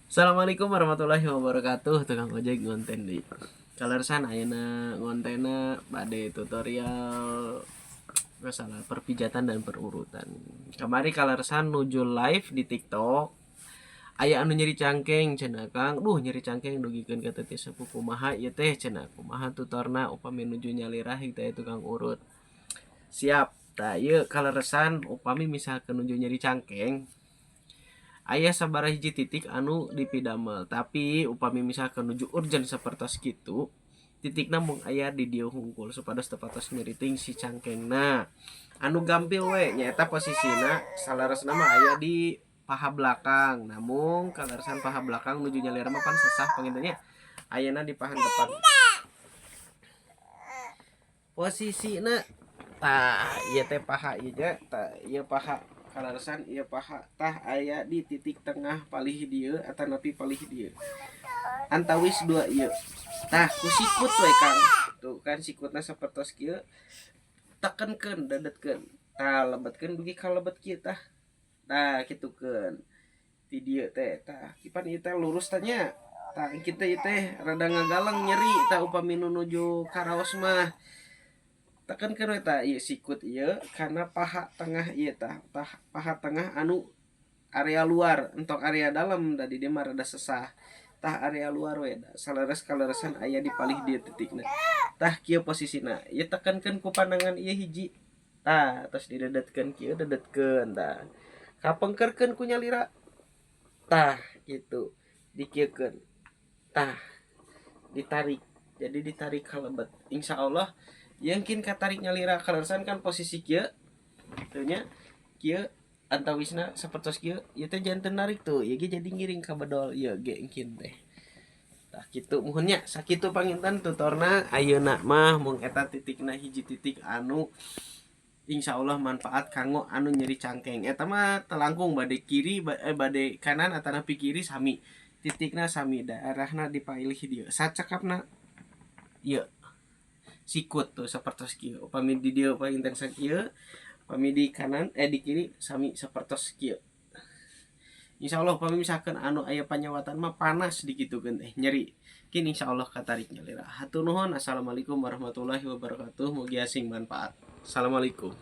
Assalamualaikum warahmatullahi wabarakatuh. Tukang ojek ngonten di kaleresan ayeuna ngontenna bade tutorial masalah perpijatan dan perurutan. Kamari kaleresan nuju live di TikTok, aya anu nyeri cangkeng cenah, "Kang, duh, nyeri cangkeng dugikeun ka teu sepuh, kumaha ieu teh?" cenah, "kumaha tutorna upami nuju nyalira teh tukang urut?" Siap. Tah, ieu kaleresan upami misalkan nuju nyeri cangkeng, aya sabaraha hiji titik anu dipidamel. Tapi upami misalkan nuju urgent sapertos kitu, titikna mung aya di dieu hungkul supados teu patos nyeri teuing si cangkengna. Anu gampil we nyaeta posisina saleresna mah aya di paha belakang, namun kaleresan paha belakang nuju nyalira mah pan sesah panginten nya, ayana di paha depan posisina. Tah, ieu teh paha ieu nya. Tah, ieu paha kaleresan, ieu paha. Tah, aya di titik tengah palih dieu atanapi palih dieu, antawis dua ieu. Tah, ku sikut we, Kang. Tuh kan sikutna sapertos kieu, tekenkeun, dedetkeun. Tah, lebetkeun dugi ka lebet kieu. Tah, tah kitukeun ti dieu teh. Tah, kipan ieu teh lurus tah nya. Tah, engkin teh ieu teh rada ngagaleng, nyeri. Tah, upami nu nuju karaos mah tekenkeun we. Tah, ieu sikut ieu kana paha tengah ieu. Tah, tah, paha tengah anu area luar, entong area dalam da di dieu mah rada sesah. Tah, area luar we. Saleres kaleresan aya di palih dieu titikna. Tah, kieu posisina ieu, tekenkeun ku panangan ieu hiji. Tah, tos didedetkeun kieu, dedetkeun. Tah, kapengkerkeun ku nyalira. Tah, kitu dikieukeun. Tah, ditarik, jadi ditarik ka lebet. Insyaallah yeukin katarik nyalira. Kaleresan kan posisi kieu teu nya, kieu antawisna sapertos kieu, ieu teh janten narik tuh, ieu ge jadi ngiring ka bedol ieu ge engkin teh. Tah, kitu muhun nya, sakitu panginten tutorna ayeuna mah. Mung eta titikna, hiji titik anu insyaallah manfaat kanggo anu nyeri cangkeng. Eta mah teu langkung bade kiri, bade kanan atanapi kiri, sami titikna, sami daerahna di palih dieu. Sacekapna ieu sikut tuh sapertos kieu. Upami di dieu panginten sakieu, upami di kanan, eh, di kiri sami sapertos kieu. Insyaallah upami misalkan anu aya panyawatan mah panas dikitukeun teh nyeri kin, insyaallah katarik nyalira. Hatur nuhun. Assalamualaikum warahmatullahi wabarakatuh. Mugi sing manfaat. Assalamualaikum.